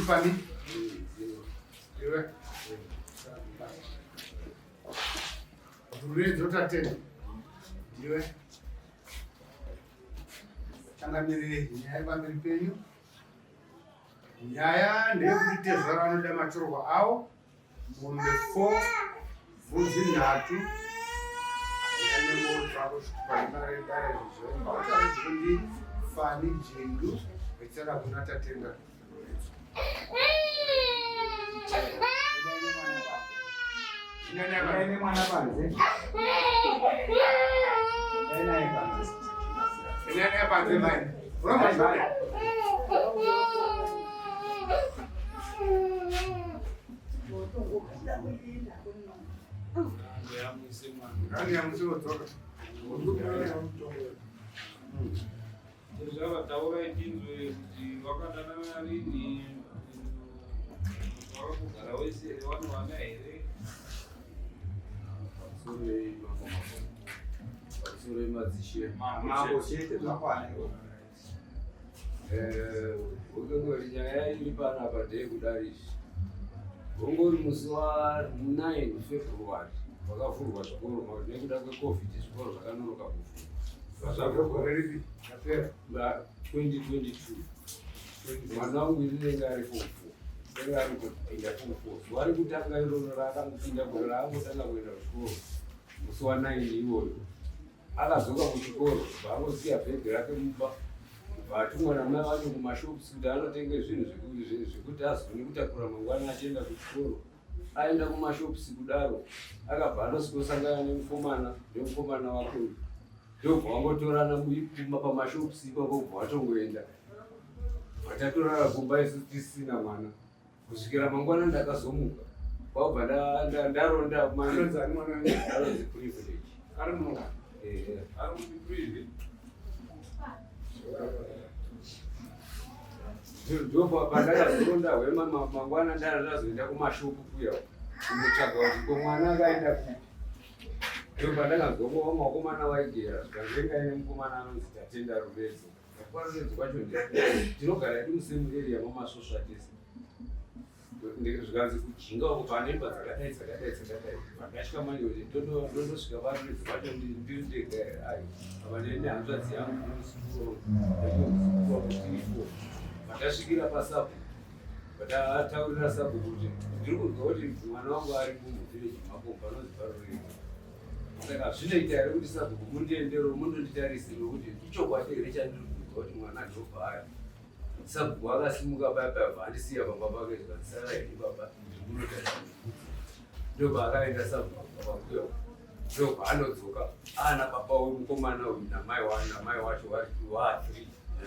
Fani? Iwe. Ruredzo Tatenda. Ndiwe. Changamirire nyaya pamberi penyu. Nyaya ndeyekuti tezvara vanoda matorwa awo mombe 4 mbudzi nhatu fani jindu vetsera kuna Tatenda. Zvavataura tinzwe kuti vakadanana rini, vakakugara wese here, vanowana here? Pamusoro yemadzishe. Mambo chete zvakwana. Ukangori nyaya iri panapa ndeyekudari izvi. Ungori musi wa 9 February wakavhurwa zvikoro nekuda kweCovid, zvikoro zvakanonoka kuvhurwa. Zvakavhurwa ripi? Yapera. 2022. Mwana wangu inenge ari form 4. Inenge ari kupinda form 4. Zuva rekutanga iroro raakangopinda gore raangotanga kuenda kuchikoro musi wa 9 iwoyo. Akadzoka kuchikoro bva angosiya bhegi rake mumba, bva atumwa namai vacho kumashops kuti anotenge zvinhu zvekuti azone kutakura mangwana achienda kuchikoro. Aenda kumashops kudaro, akabva andosvikosangana nemukomana wake uyu, ndobva wangotorana kumba pamashops ipapo, bva watongoenda. Vatatorara kumba isu tisina mwana kusvikira mangwana. Ndakazomuka kwabva ndaronda. Anonzi ani mwana wenyu? Anonzi Privilege. Ari muno. Ehe. Ari kuti Privi. Ndipo pandakazoronda hwema mangwana ndazoenda kumashopu kuya kunotsvaga kuti ko mwana akaenda kupi. Ndo pandakanzwa kuva vakomana vaigera, zvikanzi engai nemukomana anonzi Tatenda Ruredzo. KwaRuredzo kwacho tinogara edu musame area maMasvosva tese. Zvikanzi kujinga uko pane imba dzakadai dzakadai dzakadai. Pandatya manje kuti ndondosvika paRuredzo pacho ndiri ndega here? Ayo, apa ndine hanzvadzi yangu nemuzukuru wangu, tiri four. Pandasvikira pasapo, ndataurira sabhuku kuti ndiri kunzwa kuti mwana wangu ari muvillage mako panonzi paRuredzo, saka zvinoita here kuti sabhuku mundiendero mundonditarisire kuti ichokwadi here chandiri kunzwa kuti mwana ndobva aya? Sabhuku akasimuka paya paya, bva andisiya pamba pake, zvikandisara ini baba ndiri. Ndobva akaenda sabhuku pakuya, ndobva anodzoka ana baba wemukomana uyu namai wacho vari wa3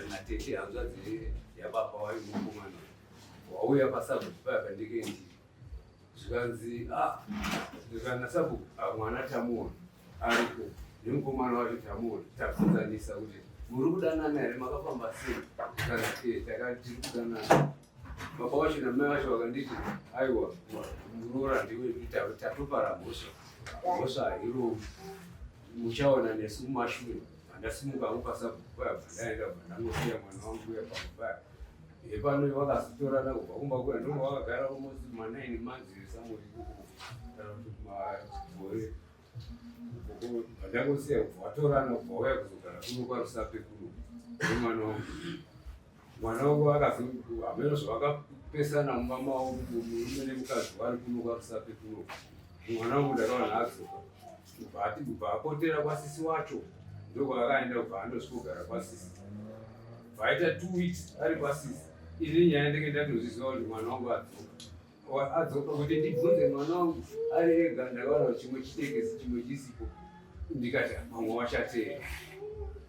natete hanzvadzi yababa wayo mukomana uyu. Wauya pasabhuku paya pandike ndiri, zvikanzi, "Ah," zvikanzi sabhuku, "Ah, mwana tamuona ariko nemukomana wacho tamuona. Tabvunzanisa kuti muri kudanana here, makafamba sei?" Zvikanzi, "Eh, tiri kudanana." Baba wacho namai wacho vakanditi, "Aiwa, muroora ndiwe, tatopara mhosva, mhosva hairovi, muchaona nesu kumashure." Handasimuka hangu pasabhuku paya, bva ndaenda, bva ndangosiya mwana wangu uya pamba paya. Hepano vakazotorana kubva kumba kuya, ndobva vakagara almost ma9 months samuri ikoko kana kuti magore. Ndangosiya, kubva vatorana, kubva wauya kuzogara kuno kwaRusape kuno nemwana wangu. Mwana wangu akazo hameno zvavakapesana mumba mavo murume nemukadzi vari kuno kwaRusape kuno. Mwana wangu ndakaona adzoka, kubva ati kubva apotera kwasisi wacho, ndokwaakaenda, kubva andosvikogara kwasisi, bva aita 2 weeks ari kwasisi. Ini nyaya ndenge ndatozviziva kuti mwana wangu adzoka. Adzoka kuti ndibvunze mwana wangu ari ega, ndakaona chimwe chitekesi, chimwe chisipo. Ndikati pamwe wachateera,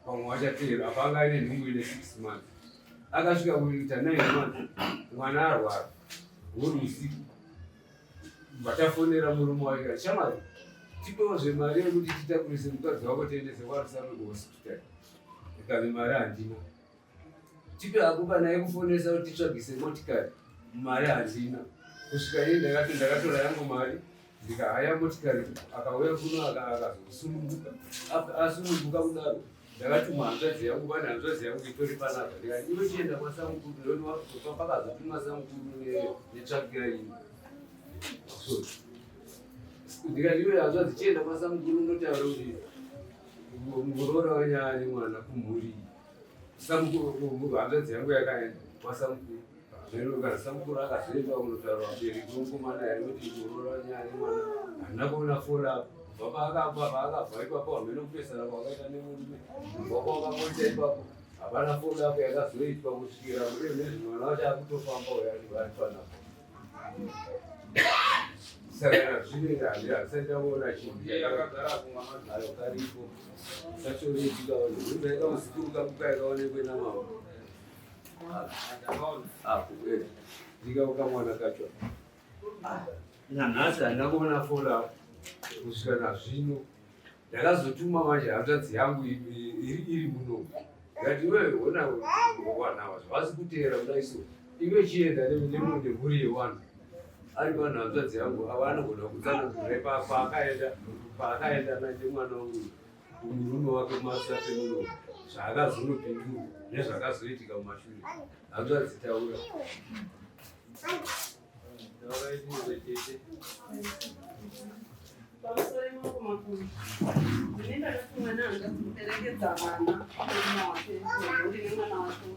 pamwe wachateera. Apa anga aine nhumbu ine 6 months. Akasvika kuita 9 months, mwana arwara huri usiku. Vatafonera murume wake, "Shamwari, tipewo zvemari yekuti titakurise mukadzi wako tiendese kwaRusape kuhospital." Ikanzi, "Mari handina." "Tipe hako kana yekufonesa kuti titsvagise motikari." "Mari handina." Kusvika ini ndakati ndakatora yangu mari, ndikahaya motikari. Akauya kuno, akazosununguka. Asununguka kudaro. Ndakatuma hanzvadzi yangu, pane hanzvadzi yangu itori panapa, ndikati iwe chienda kwasamukuru, ndonopakazotumwa samukuru netsvakira ini. So ndikati iwe hanzvadzi chienda kwasamukuru unotaura kuti muroora wanyaya nemwana kumhuri. Samukuru, hanzvadzi yangu yakaenda kwasamukuru, kana samukuru akazoenda kunotaura vabereki vomukomana here kuti muroora wanyaya nemwana. Handina kuona follow kubva paakabva, paakabva ipapo hamene kupesana kwakaita nemurume, kubva kwakakoita ipapo hapana follow up yakazoitwa kusvikira mure nezvi mwana wacho akutofamba uyo ari panapa. Saka zvino handisati ndakuona chinhu. Ndiye akagara apo mwana. Ayo karipo sachoreitika imba muzukuru kabuka yakaonekwe namama. Ndakaona. Apo ndikauka mwana kacho nanhasi handina kuona follow up kusvika nazvino. Ndakazotuma manje hanzvadzi yangu iri muno, ndikati iwe ona wanawa zvavasi kuteera kudai, so iwe chienda nemhuri yewanhu ari pano. Hanzvadzi yangu ava anogona kutsanangurira paakaenda nemwana wangu kumurume wake kumasape muno, zvaakazonopindurwa nezvakazoitika mumashure. Hanzvadzi, taura. Taura tete. Pamusoro emaoko makuru, ndine ndakatumwa nehanzvadzi kuperekedza vana nemurume wake nemhuri nemwana wake.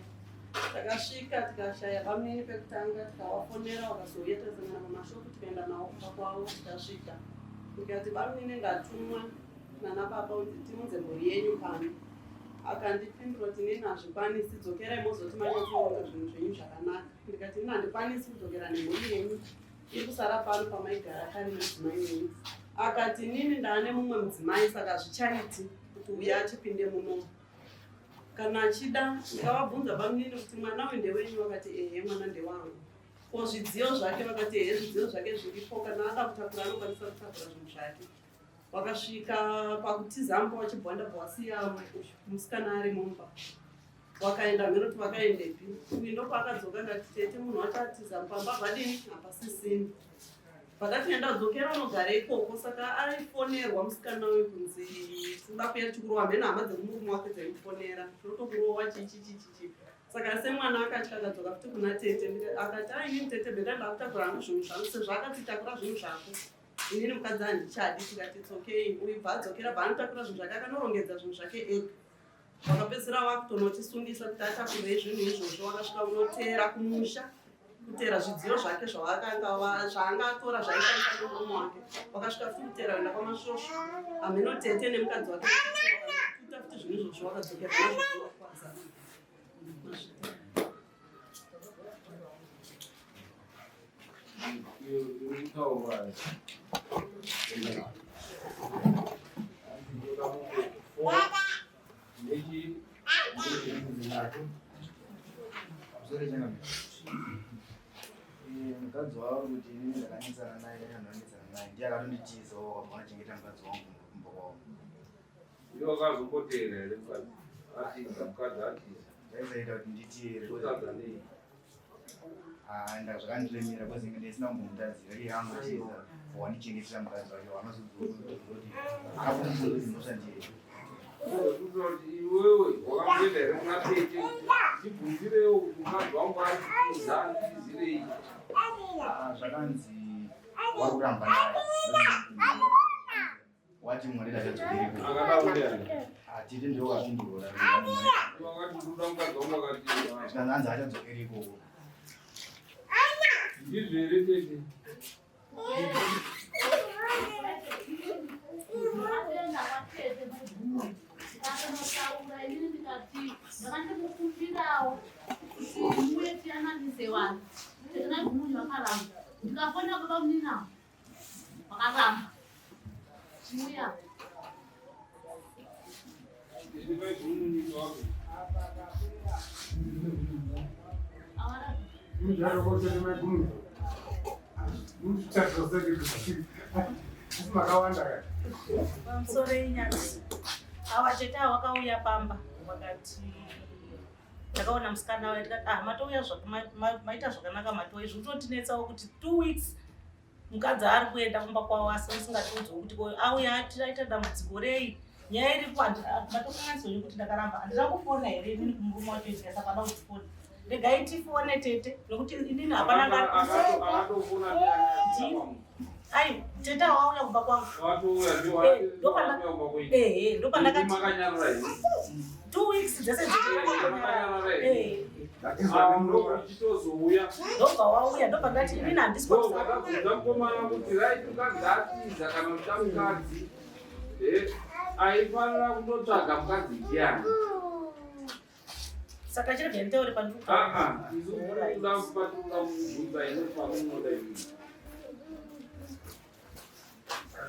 Takasvika tikashaya bamnini pekutanga, tikavafonera vakazouya, tikasangana pamashopu, tikaenda navo kumba kwavo. Tikasvika ndikati, "Bamnini, ndatumwa nana baba kuti tiunze mhuri yenyu pano." Akandipindura kuti, "Nini hazvikwanisi, dzokerai mozoti manyatsoronga zvinhu zvenyu zvakanaka." Ndikati, "Ini handikwanisi kudzokera nemhuri yenyu, iri kusara pano pamaigara kare nemudzimai wenyu." Akati, "Nini ndaane mumwe mudzimai, saka hazvichaiti kuti uya achipinde munomu kana achida." Ndikavabvunza bamnini kuti, "Mwana uyu ndewenyu?" Vakati, "Ehe, mwana ndewangu." "Ko zvidziyo zvake?" Vakati, "Ehe, zvidziyo zvake zviripo, kana ada kutakura anokwanisa kutakura zvinhu zvake." Wakasvika pakutiza mba wachibva wasiya musikana ari mumba, wakaenda mheno kuti vakaendepi. Uyu ndopaakadzoka, ndati, "Tete, munhu wacho atiza, pamba vadini hapasisini." Vakati, "Enda, dzokera unogara ikoko." Saka aifonerwa musikana uyu kunzi, "Tinoda kuya tichikurova." Mheno hama dzekumurume wake dzaimufonera, "Tinotokurova," chichi chichichi. Saka semwana akatya, akadzoka futi kuna tete. Akati, "Ainini tete, better ndakutakura hangu zvinhu zvangu." Sezvo akati, "Takura zvinhu zvako, inini mukadzi handichadi." Tikati, "It's okay." Uyu bva adzokera, bva anotakura zvinhu zvake, akanorongedza zvinhu zvake ega. Vakapedzisira vakutonotisungisa kuti atakurei zvinhu izvozvo. Wakasvika unoteera kumusha kuteera zvidziyo zvake zvaanga atora zvaishandisa nemurume wake. Wakasvika futi kuteera kuenda kwamasvosvo, hameno tete nemukadzi wake tuta futi zvinhu izvozvo, wakadzokera nazvo kwaza. Iyo iri kutaura ndoda mombe 4 nechi mbudzi 3. Pamusoro changamire, mukadzi wavo kuti inini ndakanetsana naye, ndanetsana naye, ndiye akatonditizawo, wakabva anachengeta mukadzi wangu kumba kwavo. Iyo wakazombotera here mukadzi atiza, mukadzi atiza? Zvaisaita kuti nditiyere. Kutadza nei? Enda zvakandiremera because inge ndisina kumbomutadzira, iye angotiza, wandichengetera mukadzi wake, wanozodzoti akakumbuza mhosva ndiye. Kuti iwewe wakamboenda here kuna tete, ndibvunzirewo kuti mukadzi wangu ari kutiza, anditizirei? Ah, zvakanzi wari kuramba naye, wati mwarida achadzokeri. Akadaro ndiani? Atete ndiwo kapindura. Wakati ndoda mukadzi wangu, akati Zvikanzi achadzokeri ikoko. Ndizvo here, tete? Ndakaenda kwatete maiguru, ndikanotaura inini, ndikati ndakandimukumbirawo kuti muye tiyananise vanhu. Tete naiguru vakaramba. Ndikafona baba munina, vakaramba chiuya. Tete maiguru munyika wako. Avara. Mudhara kotete maiguru. Muchazoseketi. Asi makawanda ka. Pamusoro inyasi, ava tete ava vakauya pamba, vakati ndakaona musikana uya, ndikati, "Ah, matouya maita zvakanaka, matouya." Zvikutotinetsawo kuti 2 weeks mukadzi ari kuenda kumba kwavo, asi musingatiudziwo kuti ko auya aita dambudziko rei. Nyaya iripo matokanganiswa nekuti ndakaramba. Handina kufona here inini kumurume wacho ndikaisa pada kuti foni. Regai tifone tete nekuti inini hapana Akatofona Ndi- Ai, tete wauya kumba kwangu. watouya Eh, Ehe, ndopandakati makanyarara here 2 weeks dzese Makanyarara here Eh, uchitozouya ndobva wauya ndobva ndati inini handisi kwatisa. ndobva mukomana kuti right mukadzi atiza kana kuda mukadzi Eh, aifanira kundotsvaga mukadzi ndiani Saka chirege nditaure pandiri aa isu kuda patinoda kubvunza ino pamunoda imi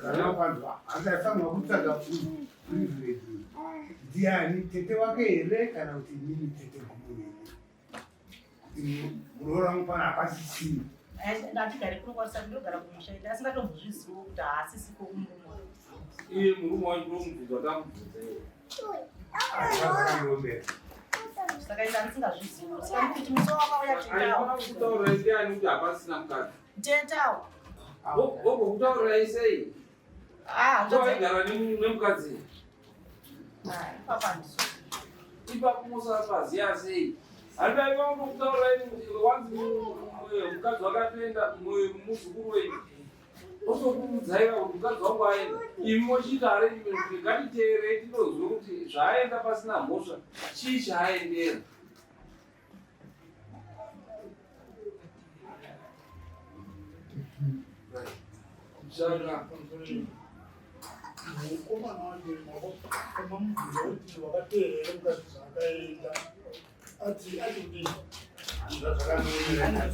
Angafanirwa kutsvaga privilege ndiani tete wake here kana kuti inini tete gumunini kuti muroora wangu pano hapasisina Ndatigare kuno kwarisa ndinogara kumusha ende asingatombozvizivo kuti haasisiko kumurume wake. iye murume wacho ndomubvunza tamubvunza iwe azvakandiomera Saka ende andisingazvizivo. Saka ndikuti musi wakauya tetawo. aifanira kutaurirai ndiani kuti hapasisina mukadzi Tetawo. vogokutaurirai sei Ah, hanzvadzi. toaigara nemukadzi Ah, ipapa handizo. ipapo musapaziya sei handai vangokutaurirai wanzi mukadzi wakatoenda muzukuru wenyu otokuudzaira kuti mukadzi wangu aenda imi mochiita arrangement kuti ngatiteerei tinozwe kuti zvaaenda pasina mhosva chii chaaendera saka Mukomana wanje mamubvunza kuti wakateerera mukadzi zvaakaenda ati ati kudii zvazvakandiomera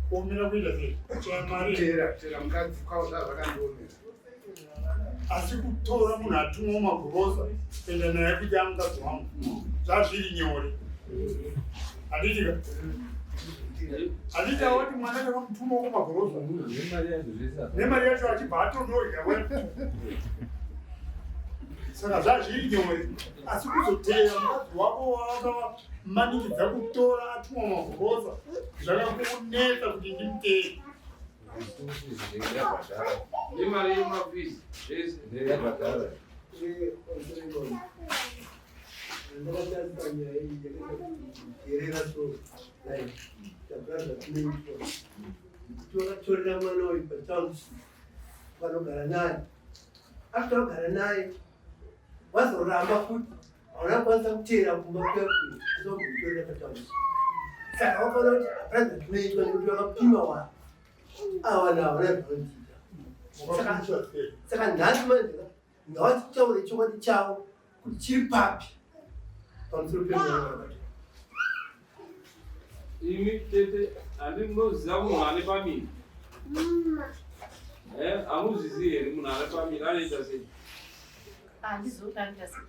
kuomera kuita sei kuchaya mari tera tera mukadzi kwavo zvazvakandiomera asi kutora munhu atumwa magurosa kuenda naye kuti amukadzi wangu zvazviri nyore handitika handiti awati mwana takamutuma kumagorosa Nemari yacho zvese apa. nemari yacho achibva atondorya saka zvazviri nyore asi kuzoteera mukadzi wako wakamanikidza kutora atumwa magurosa zvakakunetsa kuti ndimuteere Ndeyabhadhara. nemari yemafisi zvese Ndeyabhadhara. Ndakatarisa nyaya iyi yakaita so like the brother tinoitwa takatorera mwana uyu patownship vanogara naye after vagara naye wazoramba futi hauna kukwanisa kuteera kumba kuya kuzomutorera patownship saka wakaona kuti hapana zvatinoitwa nekuti vakapima wani ava vanhu havana zvavanodzidza Wakakuita sei? saka nhasi manje ngavachitaure chokwadi chavo kuti chiri papi pamusoro pemwana wavakatora imi tete handi munoziva munhu ane pamiri Eh, hamuzvizivi here munhu ane pamiri anoita sei Handizivi kuti anoita sei.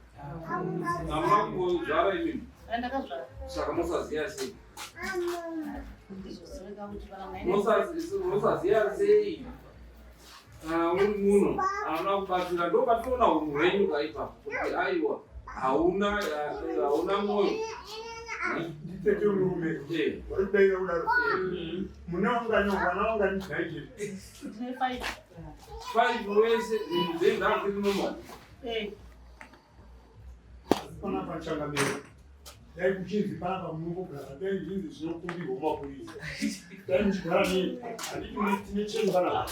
hamuna kumbozvara imimi Ndakazvara. saka musaziya sei Ndizoziveka kuti vana mai. Musaziya sei kana uri munhu anoda kubatsira ndo patinoona unhu hwenyu kaipapo kuti aiwa hauna hauna mwoyo nditete murume Eh, uri kudaira kudaro mune wangani mwana wangani nigel Ndine five. five wese zvenhazviri normal Eh, panapa changamira dai kuchinzi panapa munongogara dai zvinzi zvinokumbirwa mapurisa dai muchigara nei handiti tine cheni panapa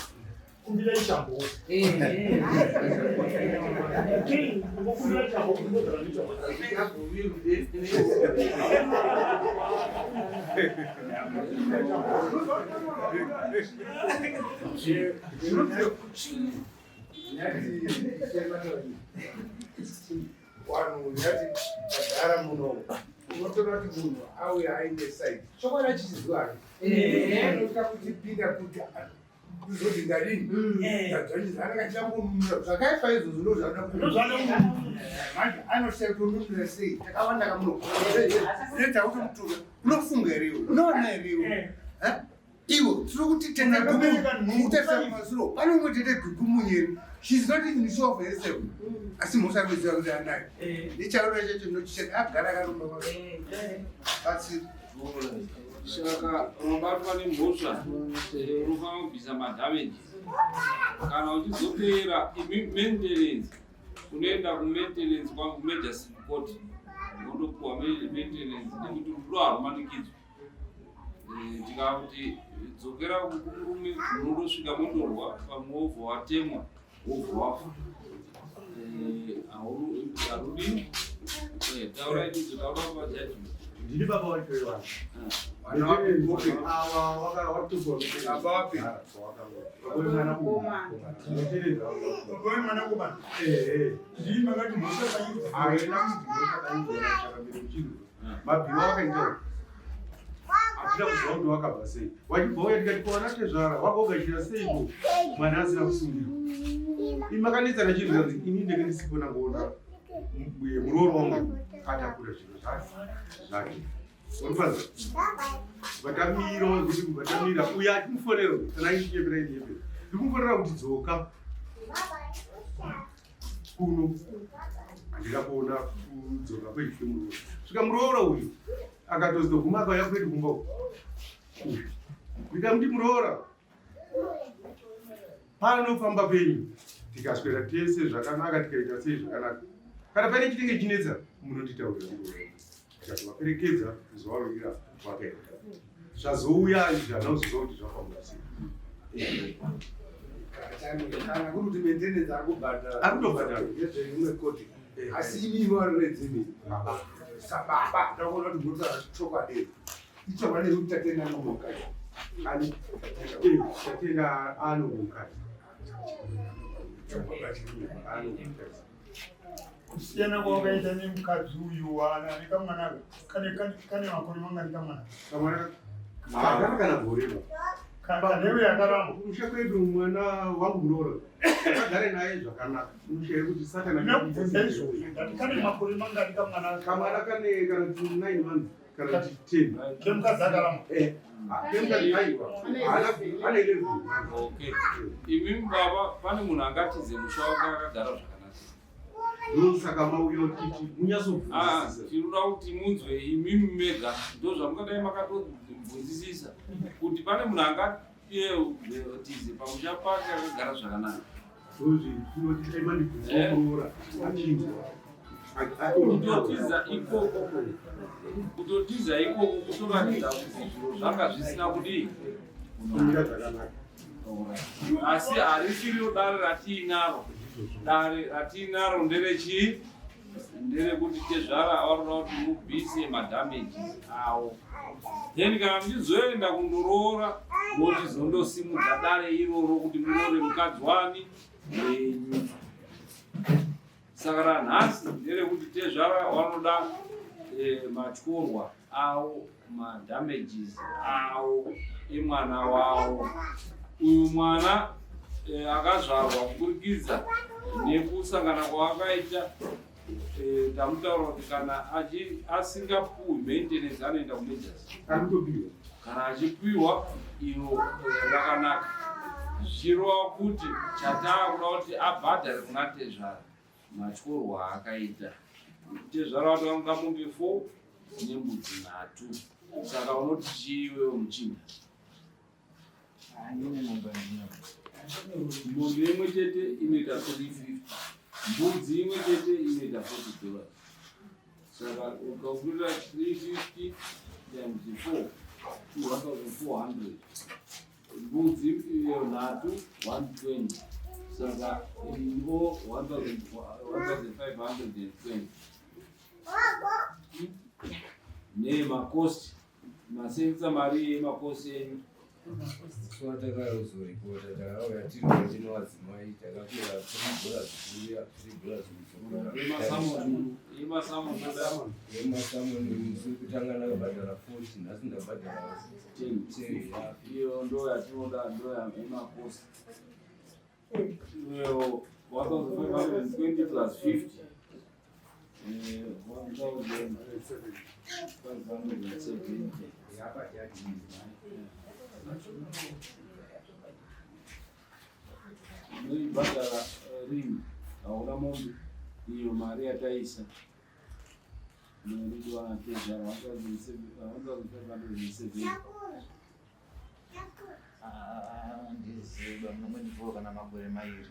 kumbirai chambo kumbirai chambo kunogara nechambo Vanhu nyati vagara muno unotoona kuti munhu auya aine saidi chokwadi achichiziva hake anotya kutipinda kuti kuzoti ndadini ndadzvanyiza anenge achida kununura zvakaipa izvozvo ndozvaada manje anoshaya kuti unonunura sei takawanda kamuno inoita kuti mutuka unofunga here iwe unoona here iwe iwo tiri kuti tete gumu kumasuro pane umwe tete gugumunyeri shes not even sure of herself asi mhosva kuziva kuti anayo nechaura chacho nochichati agara akarumba batsiri saka unobatwa nemhosva unofanira kubvisa madhamages kana uchizopera imi maintenance Unoenda kumaintenance kwangu kumagistrate court wondopuwa maintenance nekuti rudo harumanikidzwa. Eh, tikakuti dzokera kumurume unondosvika mondorwa pamwe wobva watemwa wobva wafa. Eh, harudi. Eh, taurai ndidzo taura pajudgment. Ndini baba wacho iwana. Ava Baba wapi? Baba wemwanakomana. Ndii makati mhosva Haina kuti mhosva kaidzora chakamire muchinhu. Mabhiwa wakaita hatina kuziva kuti wakabva sei. Wachibva uya tikati kuwana tezvara wakogashira seiko mwana asina kusungirwa. Imi makanetsana chinhu kanzi ini ndenge ndisipo nangoona murooro wangu atakura zvinhu zvake. Uripanza vatamira kuti vatamira uya achimufonera kana achinyepera inyepera. Ndikumufonera kuti dzoka kuno handina kuona kudzoka kwedu kwemuroora. Svika muroora uyu akatozoguma akauya kwedu kumba uku. Uyu. Ndikamuti muroora pano pamba penyu tikaswera tese zvakanaka tikaita sei zvakanaka. Kana paine chinenge chinetsa munonditaurira muroora. Tikatovaperekedza zuva roira wakaenda. Zvazouya izvi handina kuzoziva kuti zvafamba sei. Kana kuri kuti maintenance ari kubhadhara. Ari kutobhadhara. Ngezveimwe koti. Asi imi varedzimi baba. Sababa ndakuona kuti mhosva chokwadi. Ichokwadi kuti tatenda nomukadzi. Ani tatenda ano mukadzi. Ano mukadzi. Kusiyana kwawakaita nemukadzi uyu wana nekamwana kane kane makore mangani kamwana? Kamwana hakana kana gore ba. Kanewe yakaramba. Kumusha kwedu mwana wangu muroora. Agare naye zvakanaka. Musha yekuti satana Ndinokubvunza izvozvo ndati kane makore mangani kamwana? Kamwana kane kana kuti 9 months kana kuti 10. Kemukadzi akaramba. Eh. Kemukadzi aiwa. Haana ane 11. Okay. Imimi baba pane munhu angatize musha wake akagara zvakanaka. Ndosaka mauya kuti munyatsobvunzisisa. Tinoda kuti munzwe imimi mega ndozvamungadai makatobvunzisisa kuti pane munhu angatize pamusha pake akagara zvakanaka. Ndozvinoti dai mandibvunza muroora achinzwa. Kutotiza ikoko kutotiza ikoko kutoratidza kuti zviro zvanga zvisina kudii Kumira zvakanaka. Asi harisiriwo dare ratiinaro. Dare ratiinaro nderechii? Nderekuti tezvara varoda kuti mubvise madamages avo. Then kana muchizoenda kundoroora mochizondosimudza dare iroro kuti muroore mukadzi wani wenyu. Saka ranhasi nderekuti tezvara vanoda matyorwa avo, madamages avo emwana wavo. Uyu mwana akazvarwa kuburikidza nekusangana kwaakaita. Tamutaura kuti kana asingapuwi maintenance anoenda kumajors. Kana achipiwa iro rakanaka. Zvichireva kuti chataakuda kuti abhadhare kuna tezvara matyorwa aakaita. Tezvara vati vanoda mombe 4 nembudzi 3. Saka unoti chii iwewe muchinda? Mombe imwe chete inoita 350. Mbudzi imwe chete inoita $40. Saka ukakwira 350 times 4 1400. Mbudzi iyo 3 120. Saka ivo 1520. Nemakosti masenza mari yemakosti enyu. Zuva takazoripota takauya tiri tine vadzimai takakwira $3 kuuya $3 kudzoka. Yemasamoni musi wekutanga ndakabhadhara 40 nhasi ndabhadhara 10. Iyo ndo yatinoda ndo yemakosti. Iyo 1520 plus 50. 1570. Unoibhadhara rini? Hauna mombe iyo mari yataisa inodiwa natezvara 1570. Handizivi. Ndinongondipowo kana makore mairi.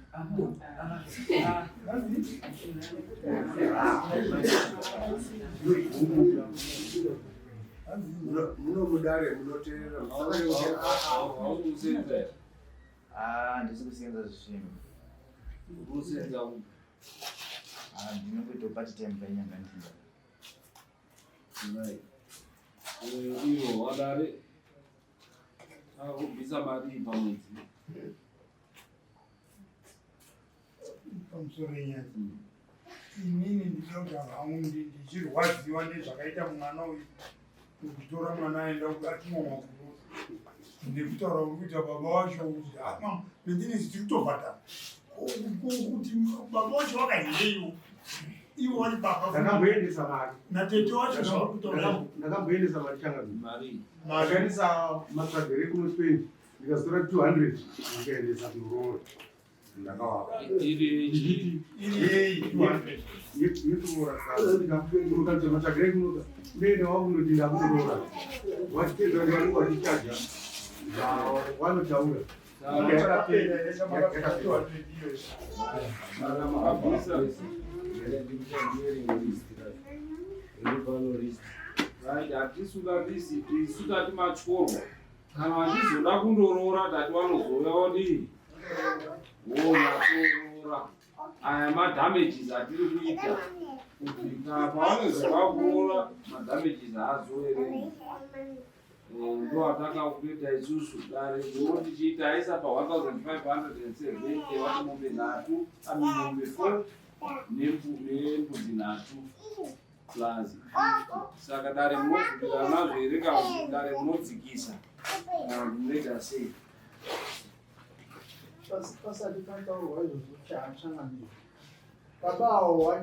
Muno mudare munoteerera. Ah, handisi kusenza zvinhu. Kusenza upi? Ah, ndinongoitawo part time painyanga ndinda. Right. Ivo wadare akubvisa mari pamwedzi. Pamusoro yenyaya, inini ndinoda kuti hangu ndichirwadziwa nezvakaita mwana uyu, kutora mwana aenda atumwa makuru, nekutaura uri kuita baba wacho kuti ama maintenance tiri kutobhadhara, kuti baba wacho vakaendeiwo ivo vari baba? Ndakamboendesa mari. Natete wacho zvauri kutaura. Ndakamboendesa mari, changamire. Mari? Ndakaendesa matsvagere kuno 20, ndikazotora 200, ndikaendesa kunoroora, ndakawapa. Iri Ndichiti yekuroora, saka matsvagere kunoka unoenda wakunoti ndakunoroora, wachitedza vanenge vachichaja wanotaura. Yakapera, yakapera. Saka makabvisa. Right, hatisuda list, isu tati matyorwa. Kana vachizoda kundoroora, tati vanozouya vodii, vonatoroora. Aya madamages atiri kuita kuti kana pavanozoda kuroora, madamages haazoerengi. Ndo atakakuita isusu dare guru tichiita aisa pa 1570, wati mombe nhatu, ami mombe 4 nembudzi nhatu plus 50. Saka dare munobvumirana nazvo here, kana kuti dare munodzikisa, kana kuti munoita sei? Pasati pataurwa izvozvo, changamire, baba avo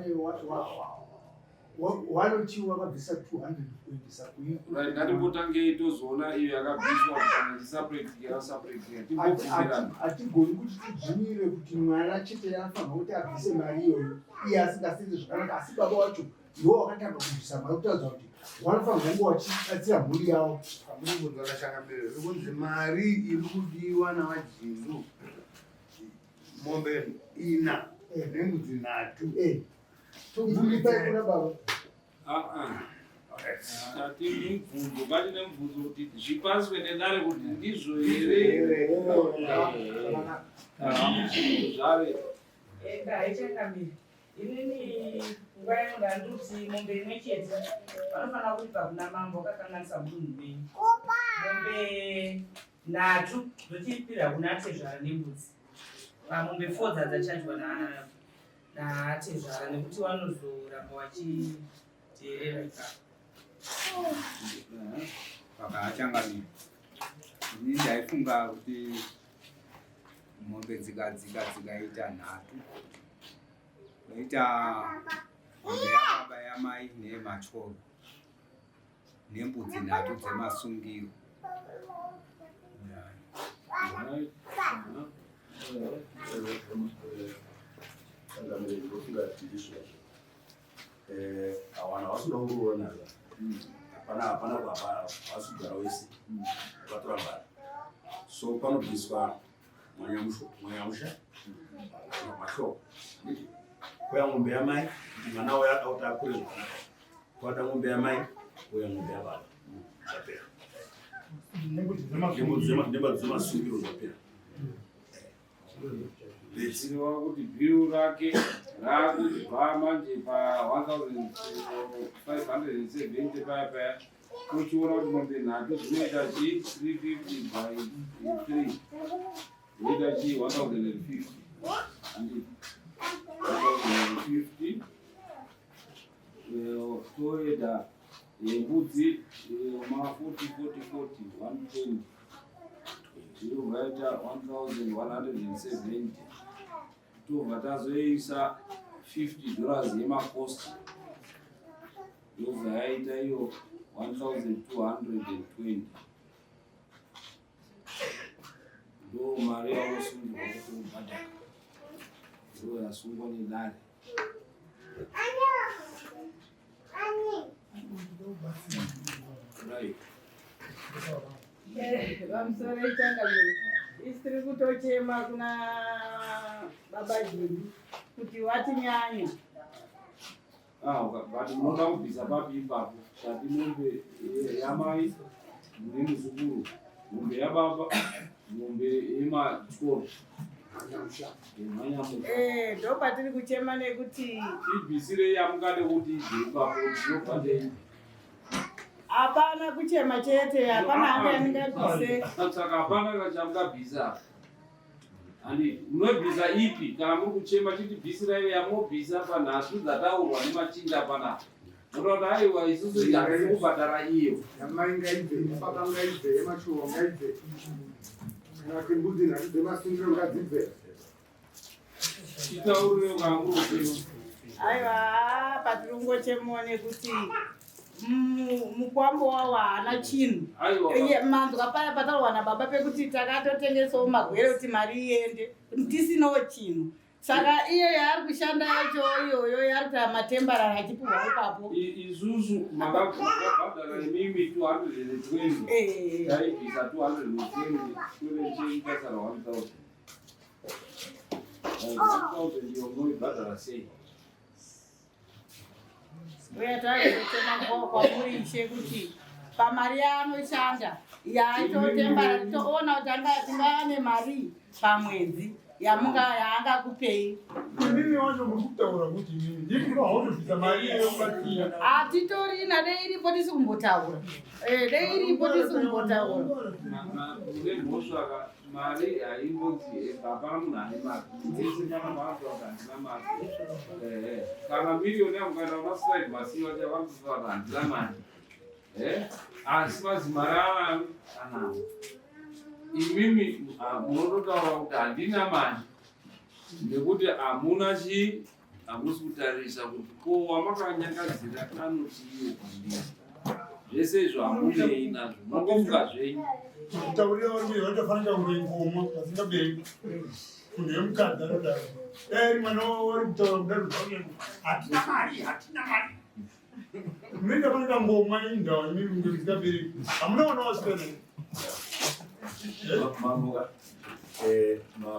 vanoti vakabvisa 200 kuendesa. Right, ngatimbotangei tozoona iyo yakabviswa, kana ichiseparate yakaseparate, timbobvumirana. Hatigoni kuti tidzvinyire kuti mwana chete anofanirwa kuti abvise mari iyoyo iye asingasenzi zvakanaka, asi baba wacho ndiwo wakatanga kubvisa mari, kutaridza kuti vanofanirwa kunge vachibatsira mhuri yavo. Hamuri kunzwa, changamire? Iri kunzi mari iri kudiwa navajindu, mombe ina nembudzi nhatu. Tobvumbipai kuna baba. Ah, ah. Tati mubvunzo, patine mubvunzo kuti zvipaswe nedare kuti ndizvo here zvave. Haichangamire, inini nguva yangu ndandikuti mombe imwe chete vanofanira kuripa kuna mambo wakakanganisa mudunhu menyu. Mombe nhatu dzochipira kuna tezvara nembudzi, pamombe four dzadzachajwa natezvara, nekuti vanozoramba vachiteerera ipapo. Pakachangamira, ini ndaifunga kuti mombe dzikadzika dzikaita nhatu, oita mombe yababa, yamai neyematyoro, nembudzi nhatu dzemasungiro. Changamire, ndinofunga tiri izvozvo. Hawana vasina kungoona, hapana, hapana, havasi kugara wese, vakatora mbari, so panobviswa mwanyamusha mahloko, kuya ng'ombe yamai, kuti mwana uyo ada kuti akure zvakanaka, kwada ng'ombe yamai, kuya ng'ombe yababa, zvapera. Nembudzi dzemasungiro. Nembudzi dzemasungiro, zvapera. Zvireva kuti bill rake raakubva manje pa 1570 paya paya, tochiona kuti mombe nhatu dzinoita chi 350 by 3 zvinoita chi 1050, handiti? 1050, toeda yembudzi ma 40 40 40, 120, zvinobva yaita 1170. Tobva tazoisa $50 yemacost, yobva yaita iyo 1220. Ndo mari yaunosungirwa kuti ubhadhara, ndo yasungwa nedare. Right. Vamusoro, ichangamire. Isi tiri kutochema kuna baba Jimbi kuti watinyanya. Ah, but munoda kubvisa papi ipapo? Tati mombe yamai mune muzukuru, mombe yababa, mombe yemachikoro. Manyamusha. Eh, ndopatiri kuchema nekuti Ibvisirei yamungade kuti ibve ipapo tinobva ndei. Hapana kuchema chete, hapana hanga yandingabvise. Saka hapana chamungabvisa. Handi munobvisa ipi kana muri kuchema chitibvisirai yamunobvisa panhasvu dzataurwa nemachinda panapa. Munoda kuti aiwa isusu hatisi kubhadhara iyo. Yamai ngaibve, yababa ngaibve, yemachuwa ngaibve. Kana kuti mbudzi nhatu dzemasungiro ngadzibve. Chitaurire ukanguruziwa. Aiwa, patiri kungochemawo nekuti mukwambo wawo haana chinhu. Aiwa. Iye, manzwa paya pataurwa nababa pekuti takatotengesawo magwere kuti mari iende tisinawo chinhu. Saka iye yaari kushanda yacho iyoyo yaari kuita matembarari achipiwa ipapo. Isusu makabhadhara imimi 220. Taibvisa 220 chikwereti chenyu chasara 1000. 1000 iyo munoibhadhara sei? Uye takuchema kwamuri ishe kuti pamari yaanoshanda yaitotembara toona kuti tingava nemari pamwedzi yamunga yaangakupei. Imimi wacho muri kutaura kuti imimi ndiri kuda hautobvisa mari yekubatsira. Hatitorina, dei iripo tisi kumbotaura. Eh, dei iripo tisi kumbotaura. Mune mhosva ka mari haimbonzi hapana munhu ane mari dzese kana maantu ati handina mari. Ehe, kana miriyoni yamukaenda kumaslide masiwa chavanototaura kuti handina mari. Asi mazimari anani anawo. Imimi munototaura kuti handina mari nekuti hamuna chii, hamusi kutarisa kuti ko wamakanyangadzira anotiiwo kwandiri. Zvese izvo hamunei nazvo, mongomuka zvenyu. Kutaurira vari kuita vatofanira kunge ngoma vasingabereki. Munhu wemukadzi anodaro. Dai ari mwana wavo vari kutaura kudaro zvavo hatina mari, hatina mari. Munoita fanika ngoma indawa imimi kunge musingabereki. Hamuna vana vasikana. Mambo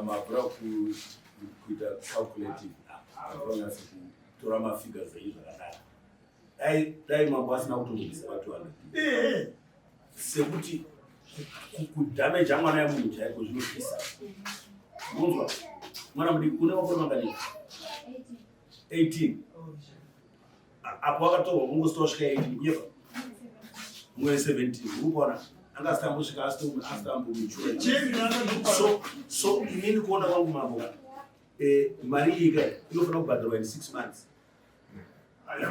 mabvura kuita calculating, mabvura kunyatso kutora mafigures enyu zvakanaka. Dai mambo asina kutongobvisa pa 200 sekuti kudhameja mwana yemunhu chaiko zvinopisa. Munzwa mwana mudiki une makore mangani? 18. Apo akatorwa kungositosvika 18 kunyepa mumwe 17 uri kuona anga asitambosvika asitambomichura. So inini kuona kwangu mambo, mari iyi ka inofanira kubhadharwa in 6 months,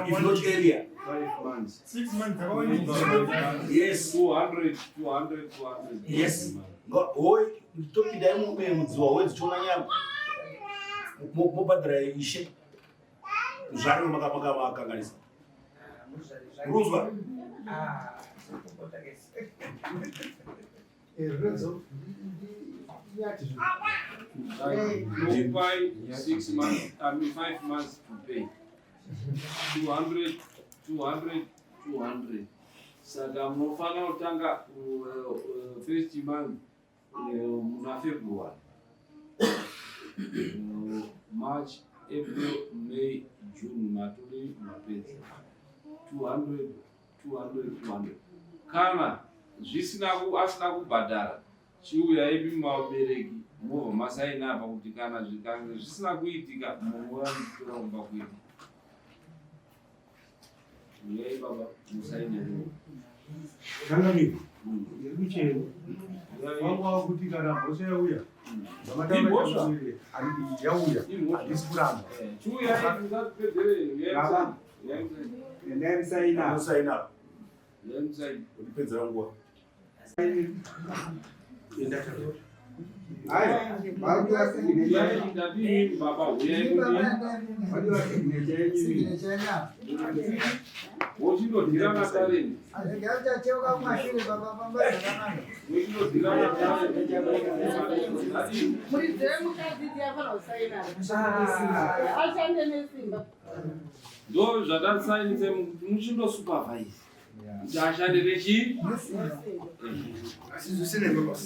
if not earlier. 5 months. 6 months dzakawandisa. Yes. 200, 200, 200. Yes. Hoi topinda mudziwa wedzichiona nyama mobhadhara ishe zvariwo makakanganisa runzwa. Zvinonzo nyati zvinhu. Nokupai 6 months, I mean 5 months to pay 200, 200, 200. Saka munofanira kutanga first month muna February, March, April, May, June, maturi mapedza 200, 200, 200. Kana zvisina asina kubhadhara, chiuyai muvabereki mobva masaina apa kuti kana zvikange zvisina kuitika munouya muchitora kumba kwedu. Uyai baba musaine. Changamiro, ndiri kuchema wangu wakuti kana mhosva yauya Imhosva? yauya, handisi kuramba. Chiuyai musatipedzere. Baba. Endai musaina. Musaina. Uyai musaina. Kundipedzera nguva. Aiwa, vari signature. Uyai ndadini baba, uyai kudini. Vadiwa signature yenyu. Signature yenyu. Wochindodhira natareni. Acheuka kumashure baba, famba zvakanaka. Wochindodhira natareni. Muridzi wemukadzi ndiye afanira kusaina ashande nesimba. Ndo zvatasainise muchindosupervise kuti ashande nechi. Asi zvisinei baba.